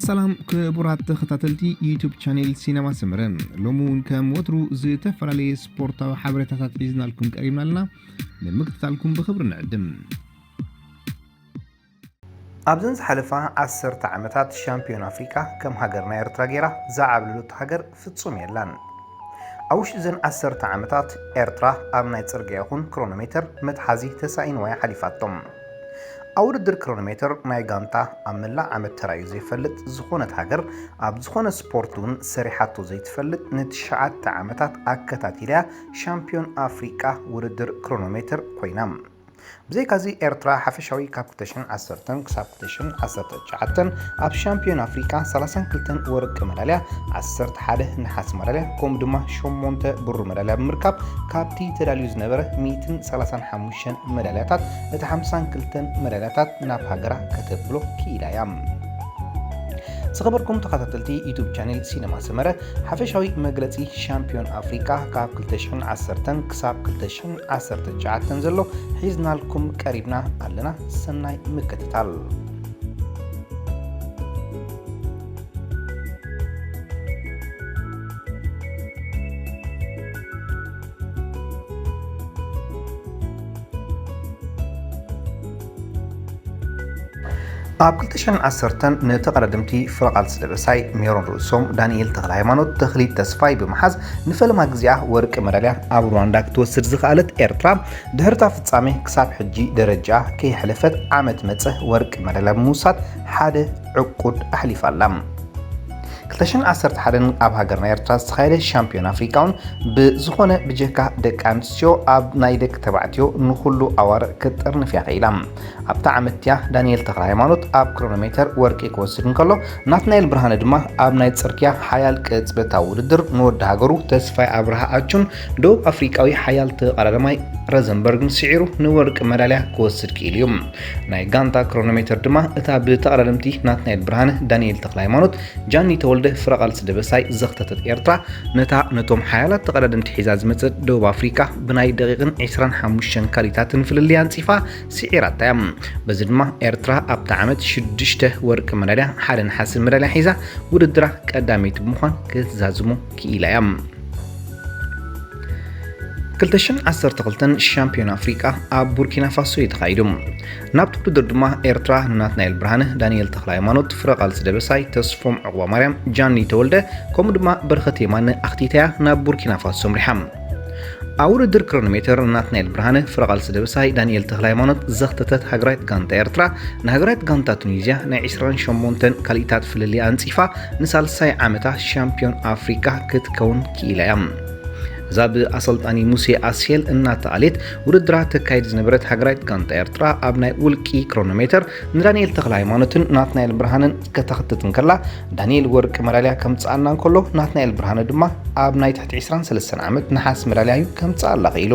ሰላም ክቡራት ተኸታተልቲ ዩቱብ ቻኔል ሲነማ ሰመረ፣ ሎሚ እውን ከም ወትሩ ዝተፈላለየ ስፖርታዊ ሓበሬታታት ሒዝናልኩም ቀሪብና ኣለና። ንምክትታልኩም ብኽብሪ ንዕድም። ኣብዘን ዝሓለፋ ዓሰርተ ዓመታት ሻምፒዮን ኣፍሪቃ ከም ሃገርና ኤርትራ ገይራ ዝዓብለለቶ ሃገር ፍጹም የላን። ኣብ ውሽጢ እዘን ዓሰርተ ዓመታት ኤርትራ ኣብ ናይ ጽርግያ ይኹን ክሮኖሜተር መትሓዚ ተሳኢንዋያ ሓሊፋቶም። ኣብ ውድድር ክሮኖሜተር ናይ ጋንታ ኣብ መላእ ዓመት ተራእዩ ዘይፈልጥ ዝኾነት ሃገር፣ ኣብ ዝኾነ ስፖርት እውን ሰሪሓቶ ዘይትፈልጥ ንትሽዓተ ዓመታት ኣከታቲላ ሻምፒዮን ኣፍሪቃ ውድድር ክሮኖሜተር ኮይና። ብዘይካዚ ኤርትራ ሓፈሻዊ ካብ ክልተ ሽሕን ዓሰርተን ክሳብ ክልተ ሽሕን ዓሰርተ ትሽዓተን ኣብ ሻምፒዮን ኣፍሪቃ ሰላሳን ክልተን ወርቂ መዳልያ፣ ዓሰርተ ሓደ ነሓስ መዳልያ ከምኡ ድማ ሸሞንተ ብሩር መዳልያ ብምርካብ ካብቲ ተዳልዩ ዝነበረ ሚእትን ሰላሳን ሓሙሽተን መዳልያታት እቲ ሓምሳን ክልተን መዳልያታት ናብ ሃገራ ከተብሎ ክኢላ እያ። ዝኸበርኩም ተኸታተልቲ ዩቱብ ቻኔል ሲነማ ሰመረ፣ ሓፈሻዊ መግለጺ ሻምፒዮን ኣፍሪቃ ካብ ክልተ ሽሕን ዓሰርተን ክሳብ ክልተ ሽሕን ዓሰርተ ትሽዓተን ዘሎ ሒዝናልኩም ቀሪብና ኣለና። ሰናይ ምክትታል። ኣብ ክልተ ሽሕን ዓሰርተን ንተቐዳደምቲ ፍረቓልሲ ደበሳይ ሜሮን ርእሶም፣ ዳንኤል ተኽለሃይማኖት፣ ተኽሊት ተስፋይ ብምሓዝ ንፈለማ ግዜኣ ወርቂ መዳልያ ኣብ ሩዋንዳ ክትወስድ ዝኸኣለት ኤርትራ፣ ድሕሪ እታ ፍጻሜ ክሳብ ሕጂ ደረጃኣ ከየሕለፈት ዓመት መጸ ወርቂ መዳልያ ብምውሳድ ሓደ ዕቁድ ኣሕሊፋ ኣላ። ክልተ ሽሕን ዓሰርተ ሓደን ኣብ ሃገርና ኤርትራ ዝተኻየደ ሻምፒዮን ኣፍሪቃ እውን ብዝኾነ ብጀካ ደቂ ኣንስትዮ ኣብ ናይ ደቂ ተባዕትዮ ንኹሉ ኣዋርቕ ክትጥርንፍ እያ ኸኢላ። ኣብታ ዓመት እቲኣ ዳንኤል ተኽለሃይማኖት ኣብ ክሮኖሜተር ወርቂ ክወስድ እንከሎ፣ ናትናኤል ብርሃነ ድማ ኣብ ናይ ጽርግያ ሓያል ቅጽበታዊ ውድድር ንወዲ ሃገሩ ተስፋይ ኣብርሃ ኣቹን ደቡብ ኣፍሪቃዊ ሓያል ተቐዳዳማይ ረዘንበርግን ስዒሩ ንወርቂ መዳልያ ክወስድ ክኢሉ እዩ። ናይ ጋንታ ክሮኖሜተር ድማ እታ ብተቐዳደምቲ ናትናኤል ብርሃነ፣ ዳንኤል ተኽለሃይማኖት፣ ጃኒ ተወልደ፣ ፍረቓልሲ ደበሳይ ዘኽተተት ኤርትራ፣ ነታ ነቶም ሓያላት ተቐዳደምቲ ሒዛ ዝመጸት ደቡብ ኣፍሪቃ ብናይ ደቂቕን ዕስራን ሓሙሽተን ካሊታትን ፍልልይ ኣንጺፋ ስዒራታ እያ። በዚ ድማ ኤርትራ ኣብታ ዓመት ሽዱሽተ ወርቂ መዳልያ፣ ሓደ ነሓስን መዳልያ ሒዛ ውድድራ ቀዳመይቲ ብምዃን ክትዛዝሞ ክኢላ እያ። ክልተ ሽሕን ዓሰርተ ክልተን ሻምፒዮን ኣፍሪቃ ኣብ ቡርኪና ፋሶ እዩ ተኻይዱ። ናብቲ ውድድር ድማ ኤርትራ ንናትናኤል ብርሃነ፣ ዳንኤል ተኽለሃይማኖት፣ ፍረቓልሲ ደበሳይ፣ ተስፎም ዑቕባማርያም፣ ጃኒ ተወልደ፣ ከምኡ ድማ በረኸት የማነ ኣኽቲታያ ናብ ቡርኪና ፋሶ ኣምሪሓ። ኣብ ውድድር ክሮኖሜተር ንናትናኤል ብርሃነ፣ ፍረቓልሲ ደበሳይ፣ ዳንኤል ተኽለሃይማኖት ዘኽተተት ሃገራዊት ጋንታ ኤርትራ፣ ንሃገራዊት ጋንታ ቱኒዝያ ናይ ዕስራን ሸሞንተን ካሊኢታት ፍልልይ ኣንጺፋ ንሳልሳይ ዓመታ ሻምፒዮን ኣፍሪቃ ክትከውን ክኢላ እያ። እዛ ብኣሰልጣኒ ሙሴ ኣስሄል እናተኣልየት ውድድራ ተካይድ ዝነበረት ሃገራዊት ጋንታ ኤርትራ ኣብ ናይ ውልቂ ክሮኖሜተር ንዳንኤል ተኽለሃይማኖትን ናትናኤል ብርሃነን ከተኽትት እንከላ፣ ዳንኤል ወርቂ መዳልያ ከምጽኣልና እንከሎ፣ ናትናኤል ብርሃነ ድማ ኣብ ናይ ትሕቲ ዕስራን ሰለስተን ዓመት ነሓስ መዳልያ እዩ ከምጽኣላ ክኢሉ።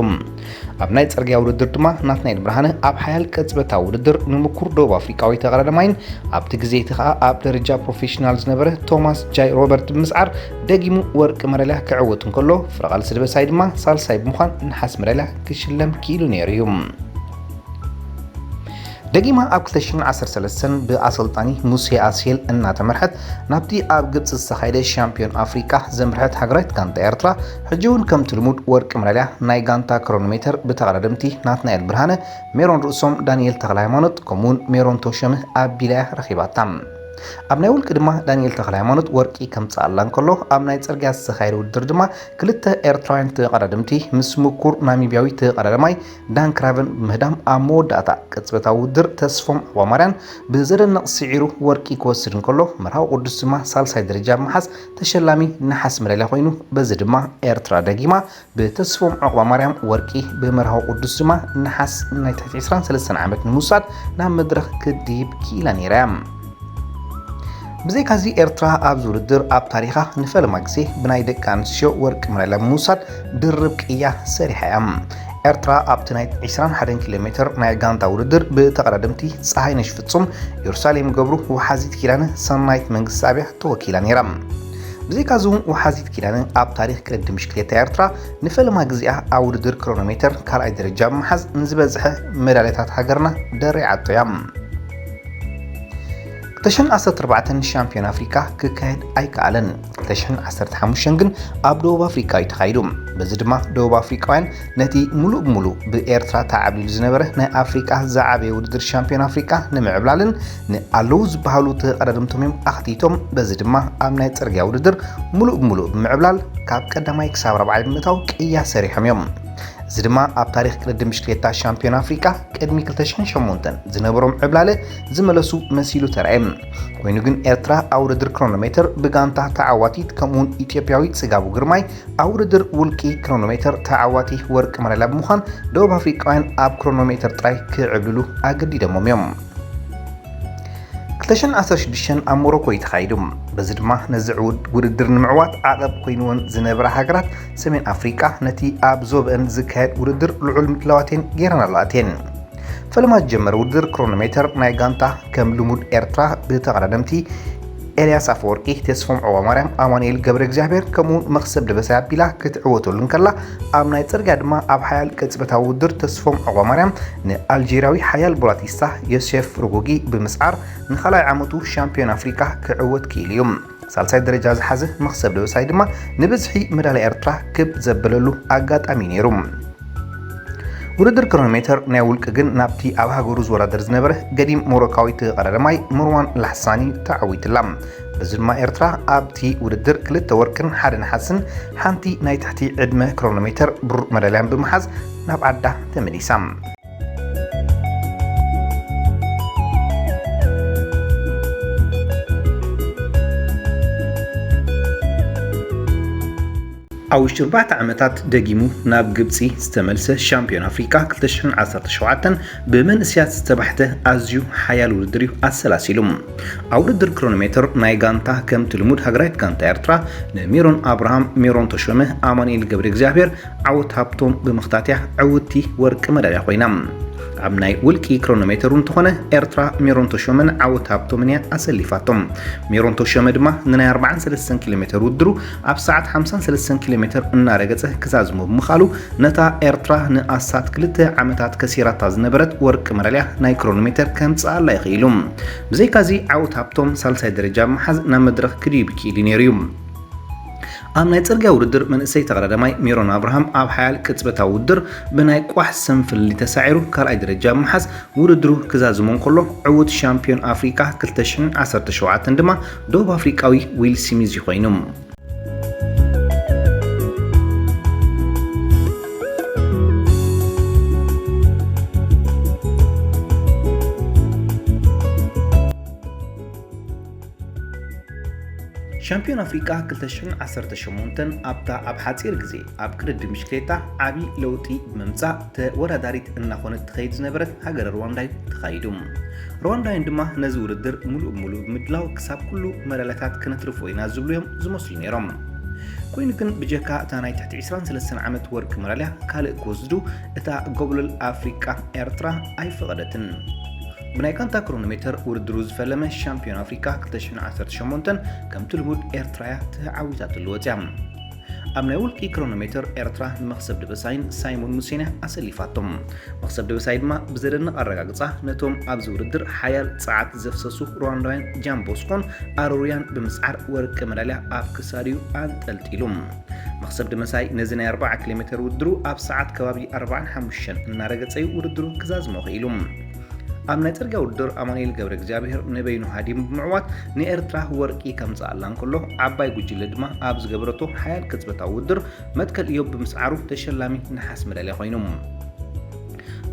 ኣብ ናይ ጽርግያ ውድድር ድማ ናትናኤል ብርሃነ ኣብ ሓያል ቅጽበታዊ ውድድር ንምኩር ደቡብ ኣፍሪቃዊ ተቐዳዳማይን ኣብቲ ግዜ እቲ ኸኣ ኣብ ደረጃ ፕሮፌሽናል ዝነበረ ቶማስ ጃይ ሮበርት ብምስዓር ደጊሙ ወርቂ መዳልያ ክዕወት እንከሎ፣ ፍረቓልሲ ደበሳይ ድማ ሳልሳይ ብምዃን ነሓስ መዳልያ ክሽለም ክኢሉ ነይሩ እዩ። ደጊማ ኣብ ክልተ ሽሕን ዓሰርተ ሰለስተን ብኣሰልጣኒ ሙሴ ኣስሄል እናተመርሐት ናብቲ ኣብ ግብጺ ዝተኻየደ ሻምፒዮን ኣፍሪቃ ዘምርሐት ሃገራዊት ጋንታ ኤርትራ፣ ሕጂ እውን ከምቲ ልሙድ ወርቂ መዳልያ ናይ ጋንታ ክሮኖሜተር ብተቐዳደምቲ ናትናኤል ብርሃነ፣ ሜሮን ርእሶም፣ ዳንኤል ተኽለሃይማኖት ከምኡውን ሜሮን ተሾመ ኣቢላ እያ ረኺባታ። ኣብ ናይ ውልቂ ድማ ዳንኤል ተኽለሃይማኖት ወርቂ ከምጽኣላ እንከሎ፣ ኣብ ናይ ጽርግያ ዝተኻየደ ውድድር ድማ ክልተ ኤርትራውያን ተቐዳደምቲ ምስ ምኩር ናሚብያዊ ተቐዳዳማይ ዳን ክራቨን ብምህዳም ኣብ መወዳእታ ቅጽበታዊ ውድድር ተስፎም ዑቕባማርያን ብዘደንቕ ስዒሩ ወርቂ ክወስድ እንከሎ፣ መርሃዊ ቅዱስ ድማ ሳልሳይ ደረጃ ብምሓዝ ተሸላሚ ነሓስ መዳልያ ኮይኑ፣ በዚ ድማ ኤርትራ ደጊማ ብተስፎም ዑቕባማርያም ወርቂ፣ ብመርሃዊ ቅዱስ ድማ ነሓስ ናይ ትሕቲ ዕስራን ሰለስተን ዓመት ንምውሳድ ናብ መድረኽ ክትድይብ ክኢላ ነይራ እያ። ብዘይካዚ ኤርትራ ኣብዚ ውድድር ኣብ ታሪኻ ንፈለማ ግዜ ብናይ ደቂ ኣንስትዮ ወርቂ መዳልያ ብምውሳድ ድርብ ቅያ ሰሪሓ እያ። ኤርትራ ኣብቲ ናይ ዕስራን ሓደን ኪሎ ሜትር ናይ ጋንታ ውድድር ብተቐዳደምቲ ጸሃይነሽ ፍጹም፣ ኢየሩሳሌም ገብሩ፣ ወሓዚት ኪዳነ፣ ሰናይት መንግስቲ ኣብያ ተወኪላ ነይራ። ብዘይካዚ እውን ወሓዚት ኪዳነ ኣብ ታሪኽ ቅድድም ብሽክሌታ ኤርትራ ንፈለማ ግዜኣ ኣብ ውድድር ክሮኖሜተር ካልኣይ ደረጃ ብምሓዝ ንዝበዝሐ መዳልያታት ሃገርና ደሪዓቶ እያ። ክልተ ሽሕን ዓሰርተ ኣርባዕተን ሻምፒዮን ኣፍሪቃ ክካየድ ኣይከኣለን። ክልተ ሽሕን ዓሰርተ ሓሙሽተን ግን ኣብ ደቡብ ኣፍሪቃ እዩ ተኻይዱ። በዚ ድማ ደቡብ ኣፍሪቃውያን ነቲ ሙሉእ ብሙሉእ ብኤርትራ ተዓብሊሉ ዝነበረ ናይ ኣፍሪቃ ዝዓበየ ውድድር ሻምፒዮን ኣፍሪቃ ንምዕብላልን ንኣለዉ ዝበሃሉ ተቐዳደምቶም እዮም ኣኽቲቶም። በዚ ድማ ኣብ ናይ ጽርግያ ውድድር ሙሉእ ብሙሉእ ብምዕብላል ካብ ቀዳማይ ክሳብ ራብዓይ ብምእታው ቅያ ሰሪሖም እዮም። እዚ ድማ ኣብ ታሪኽ ቅድድም ብሽክሌታ ሻምፒዮን ኣፍሪቃ ቅድሚ ክልተ ሽሕን ሸሞንተን ዝነበሮም ዕብላለ ዝመለሱ መሲሉ ተራእየ። ኮይኑ ግን ኤርትራ ኣብ ውድድር ክሮኖሜተር ብጋንታ ተዓዋቲት ከምኡውን ኢትዮጵያዊ ጽጋቡ ግርማይ ኣብ ውድድር ውልቂ ክሮኖሜተር ተዓዋቲ ወርቂ መዳልያ ብምዃን ደቡብ ኣፍሪቃውያን ኣብ ክሮኖሜተር ጥራይ ክዕብልሉ ኣገዲደሞም እዮም። ክልተ ሽሕን ዓሰርተ ሽዱሽተን ኣብ ሞሮኮ እዩ ተኻይዱ። በዚ ድማ ነዚ ዕውድ ውድድር ንምዕዋት ዓቐብ ኮይንወን ዝነበራ ሃገራት ሰሜን ኣፍሪቃ ነቲ ኣብ ዞብአን ዝካየድ ውድድር ልዑል ምድላዋት እየን ገይረን ኣለዋት እየን። ፈለማ ዝጀመረ ውድድር ክሮኖሜተር ናይ ጋንታ ከም ልሙድ ኤርትራ ብተቐዳደምቲ ኤልያስ ኣፈወርቂ፣ ተስፎም ዑቕባማርያም፣ ኣማኑኤል ገብረ እግዚኣብሔር ከምኡውን መኽሰብ ደበሳይ ኣቢላ ክትዕወተሉ እንከላ ኣብ ናይ ጽርግያ ድማ ኣብ ሓያል ቅጽበታዊ ውድድር ተስፎም ዑቕባማርያም ንኣልጄርያዊ ሓያል ቦላቲስታ ዮሴፍ ሩጉጊ ብምስዓር ንኻልኣይ ዓመቱ ሻምፒዮን ኣፍሪቃ ክዕወት ክኢሉ እዩ። ሳልሳይ ደረጃ ዝሓዘ መኽሰብ ደበሳይ ድማ ንብዝሒ መዳልያ ኤርትራ ክብ ዘበለሉ ኣጋጣሚ ነይሩ። ውድድር ክሮኖሜተር ናይ ውልቂ ግን ናብቲ ኣብ ሃገሩ ዝወዳደር ዝነበረ ገዲም ሞሮካዊ ተቐዳዳማይ መርዋን ላሕሳኒ ተዓዊትላ። በዚ ድማ ኤርትራ ኣብቲ ውድድር ክልተ ወርቅን ሓደ ነሓስን ሓንቲ ናይ ትሕቲ ዕድመ ክሮኖሜተር ብሩር መዳልያን ብምሓዝ ናብ ዓዳ ተመሊሳ። ኣብ ውሽጢ ኣርባዕተ ዓመታት ደጊሙ ናብ ግብጺ ዝተመልሰ ሻምፒዮን ኣፍሪቃ ክልተ ሽሕን ዓሰርተ ሸውዓተን ብመንእሰያት ዝተባሕተ ኣዝዩ ሓያል ውድድር እዩ ኣሰላሲሉ። ኣብ ውድድር ክሮኖሜተር ናይ ጋንታ ከምቲ ልሙድ ሃገራዊት ጋንታ ኤርትራ ንሜሮን ኣብርሃም፣ ሜሮን ተሾመ፣ ኣማኑኤል ገብረ እግዚኣብሔር፣ ዓወት ሃብቶም ብምኽታትያ ዕውቲ ወርቂ መዳልያ ኮይና። ኣብ ናይ ውልቂ ክሮኖሜተር እውን እንተኾነ ኤርትራ ሜሮን ተሾመን ዓወት ሃብቶምን እያ ኣሰሊፋቶም። ሜሮን ተሾመ ድማ ንናይ ኣርብዓን ሰለስተን ኪሎ ሜተር ውድድሩ ኣብ ሰዓት ሓምሳን ሰለስተን ኪሎ ሜተር እናረገጸ ክዛዝሞ ብምኽኣሉ ነታ ኤርትራ ንኣስታት ክልተ ዓመታት ከሲራታ ዝነበረት ወርቂ መዳልያ ናይ ክሮኖሜተር ከምጽኣላ ይኽኢሉ። ብዘይካዚ ዓወት ሃብቶም ሳልሳይ ደረጃ ብምሓዝ ናብ መድረኽ ክድይብ ክኢሉ ነይሩ እዩ። ኣብ ናይ ጽርግያ ውድድር መንእሰይ ተቐዳዳማይ ሜሮን ኣብርሃም ኣብ ሓያል ቅጽበታዊ ውድድር ብናይ ቋሕ ሰንፍልሊ ተሳዒሩ ካልኣይ ደረጃ ብምሓዝ ውድድሩ ክዛዝሞ እንከሎ ዕዉት ሻምፒዮን ኣፍሪቃ ክልተ ሽሕን ዓሰርተ ሸውዓተን ድማ ደቡብ ኣፍሪቃዊ ዊል ስሚዝ እዩ ኮይኑ። ሻምፒዮን ኣፍሪቃ ክልተ ሽሕን ዓሰርተ ሸሞንተን ኣብታ ኣብ ሓጺር ግዜ ኣብ ቅድድም ብሽክሌታ ዓቢ ለውጢ ብምምጻእ ተወዳዳሪት እናኾነት ትኸይድ ዝነበረት ሃገረ ሩዋንዳ እዩ ተኻይዱ። ሩዋንዳውያን ድማ ነዚ ውድድር ሙሉእ ብሙሉእ ብምድላው ክሳብ ኩሉ መዳልያታት ክነትርፎ ኢና ዝብሉ እዮም ዝመስሉ ነይሮም። ኮይኑ ግን ብጀካ እታ ናይ ትሕቲ ዕስራን ሰለስተን ዓመት ወርቂ መዳልያ ካልእ ክወስዱ እታ ጎብለል ኣፍሪቃ ኤርትራ ኣይፈቐደትን። ብናይ ጋንታ ክሮኖሜተር ውድድሩ ዝፈለመ ሻምፒዮን ኣፍሪቃ ክልተ ሽሕን ዓሰርተ ሸሞንተን ከምቲ ልሙድ ኤርትራ እያ ተዓዊታትሉ ወጽያ። ኣብ ናይ ውልቂ ክሮኖሜተር ኤርትራ ንመኽሰብ ደበሳይን ሳይሞን ሙሴን እያ ኣሰሊፋቶም። መኽሰብ ደበሳይ ድማ ብዘደንቕ ኣረጋግጻ ነቶም ኣብዚ ውድድር ሓያል ጸዓት ዘፍሰሱ ሩዋንዳውያን ጃን ቦስኮን ኣሮርያን ብምስዓር ወርቂ መዳልያ ኣብ ክሳዱ ኣንጠልጢሉ። መኽሰብ ደበሳይ ነዚ ናይ ኣርብዓ ኪሎ ሜተር ውድድሩ ኣብ ሰዓት ከባቢ ኣርባዓን ሓሙሽተን እናረገጸ እዩ ውድድሩ ክዛዝሞ ክኢሉ። ኣብ ናይ ጽርግያ ውድድር ኣማኑኤል ገብረ እግዚኣብሔር ንበይኑ ሃዲሙ ብምዕዋት ንኤርትራ ወርቂ ከምጽኣላ እንከሎ፣ ዓባይ ጉጅለ ድማ ኣብ ዝገበረቶ ሓያል ቅጽበታዊ ውድድር መትከል እዮብ ብምስዓሩ ተሸላሚ ነሓስ መዳልያ ኮይኑ።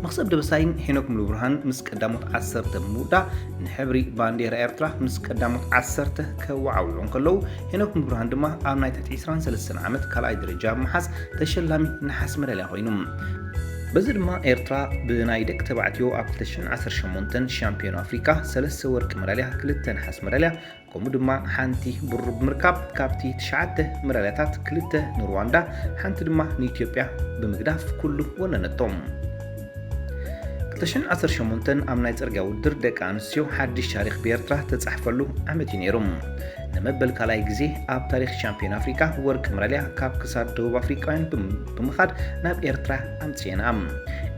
መኽሰብ ደበሳይን ሄኖክ ሙሉብርሃን ምስ ቀዳሞት ዓሰርተ ብምውዳእ ንሕብሪ ባንዴራ ኤርትራ ምስ ቀዳሞት ዓሰርተ ከወዓውዑ እንከለዉ፣ ሄኖክ ሙሉብርሃን ድማ ኣብ ናይ ትሕቲ ዕስራን ሰለስተን ዓመት ካልኣይ ደረጃ ብምሓዝ ተሸላሚ ነሓስ መዳልያ ኮይኑ። በዚ ድማ ኤርትራ ብናይ ደቂ ተባዕትዮ ኣብ ክልተ ሽሕን ዓሰርተ ሸሞንተን ሻምፒዮን ኣፍሪቃ ሰለስተ ወርቂ መዳልያ፣ ክልተ ነሓስ መዳልያ፣ ከምኡ ድማ ሓንቲ ብሩር ብምርካብ ካብቲ ትሽዓተ መዳልያታት ክልተ ንሩዋንዳ፣ ሓንቲ ድማ ንኢትዮጵያ ብምግዳፍ ኩሉ ወነነቶም። ክልተ ሽሕን ዓሰርተ ሸሞንተን ኣብ ናይ ጽርግያ ውድድር ደቂ ኣንስትዮ ሓድሽ ታሪኽ ብኤርትራ ተጻሕፈሉ ዓመት እዩ ነይሩ። ንመበል ካልኣይ ግዜ ኣብ ታሪኽ ሻምፒዮን ኣፍሪካ ወርቂ መዳልያ ካብ ክሳድ ደቡብ ኣፍሪቃውያን ብም-፣ ብምኻድ ናብ ኤርትራ ኣምጽኤና።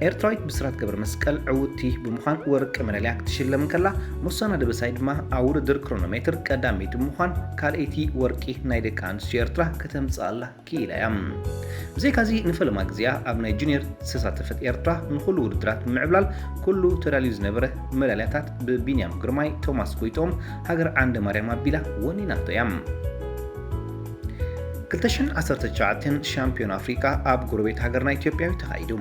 ኤርትራዊት ብስራት ገብረ መስቀል ዕውትቲ ብምዃን ወርቂ መዳልያ ክትሽለም እንከላ፣ ሙሳና ደበሳይ ድማ ኣብ ውድድር ክሮኖሜትር ቀዳመይቲ ብምዃን ካልኣይቲ ወርቂ ናይ ደቂ ኣንስትዮ ኤርትራ ከተምጽኣላ ክኢላ እያ። ብዘይካዚ ንፈለማ ግዜኣ ኣብ ናይ ጁኒየር ዝተሳተፈት ኤርትራ ንኹሉ ውድድራት ብምዕብላል ኩሉ ተዳልዩ ዝነበረ መዳልያታት ብቢንያም ግርማይ፣ ቶማስ ጎይትኦም፣ ሃገር ዓንደ ማርያም ኣቢላ ወኒናቶ እያ። ክልተ ሽሕን ዓሰርተ ትሽዓተን ሻምፒዮን ኣፍሪቃ ኣብ ጎረቤት ሃገርና ኢትዮጵያ እዩ ተኻይዱ።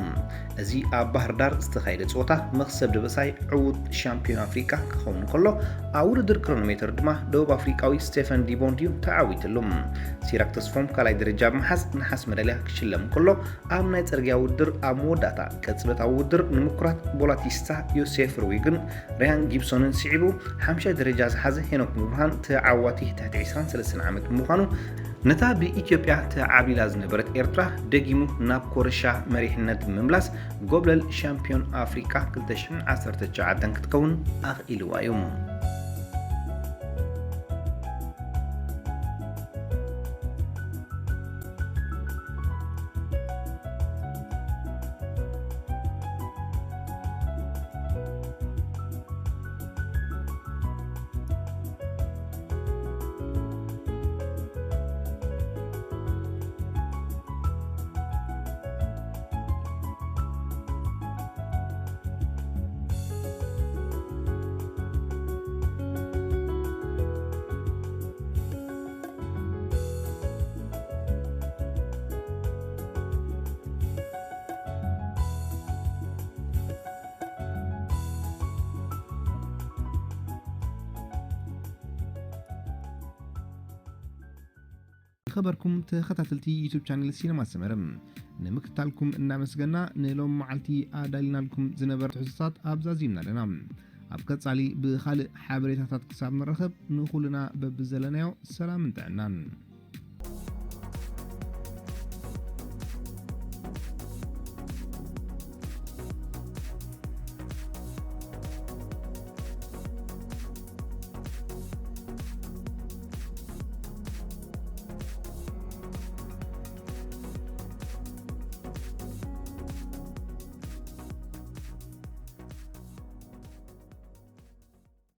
እዚ ኣብ ባህር ዳር ዝተኻየደ ጸወታ መኽሰብ ደበሳይ ዕዉት ሻምፒዮን ኣፍሪቃ ክኸውን ከሎ፣ ኣብ ውድድር ክሮኖሜተር ድማ ደቡብ ኣፍሪቃዊ ስቴፈን ዲቦንድ እዩ ተዓዊትሉ። ሲራክ ተስፎም ካልኣይ ደረጃ ብምሓዝ ነሓስ መዳልያ ክሽለም ከሎ፣ ኣብ ናይ ጽርግያ ውድድር ኣብ መወዳእታ ቅጽበታዊ ውድድር ንምኩራት ቦላቲስታ፣ ዮሴፍ ሩዊግን ርያን ጊብሶንን ስዒቡ፣ ሓምሻይ ደረጃ ዝሓዘ ሄኖክ ብርሃን ተዓዋቲ ትሕቲ ዕስራን ሰለስተን ዓመት ብምዃኑ፣ ነታ ብኢትዮጵያ ተዓብሊላ ዝነበረት ኤርትራ ደጊሙ ናብ ኮረሻ መሪሕነት ብምምላስ፣ ጎብለል ሻምፒዮን ኣፍሪቃ ክልተ ሽሕን ዓሰርተ ትሽዓተን ክትከውን ኣኽኢልዋ እዩ። ዝኸበርኩም ተኸታተልቲ ዩቱብ ቻነል ሲነማ ሰመረ፣ ንምክትታልኩም እናመስገና፣ ንሎም መዓልቲ ኣዳሊናልኩም ዝነበረ ትሕዝቶታት ኣብዛ ዚምና ኣለና። ኣብ ቀጻሊ ብኻልእ ሓበሬታታት ክሳብ ንራኸብ፣ ንኹልና በብዘለናዮ ሰላምን ጥዕናን።